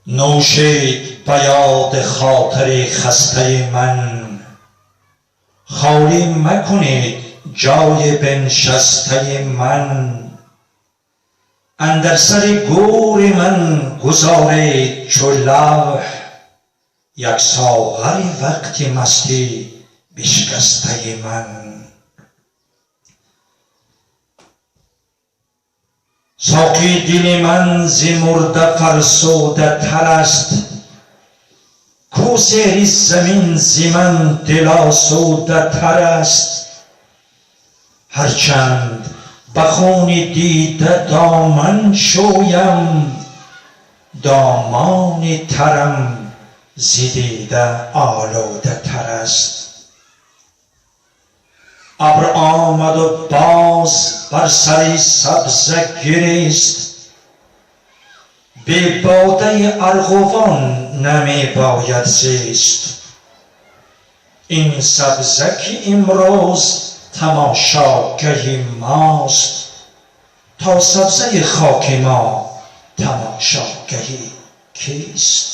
Нӯшед ба ёди хотири хастаи ман, холӣ макунед ҷои биншастаи ман. Андар сари гӯри ман гузоред чу лавҳ як соғари вақти мастӣ бишкастаи ман. Соқӣ, дили ман зи мурда фарсудатар аст, ку зери замин зи ман дилосудатар аст. Ҳарчанд ба хуни дида доман шӯям, домони тарам зи дида олудатар аст. Абр омаду боз бар сари сабза гирист, бе бодаи арғувон намебояд зист. Ин сабза ки имрӯз тамошогаҳи мост, то сабзаи хоки мо тамошогаҳи кист?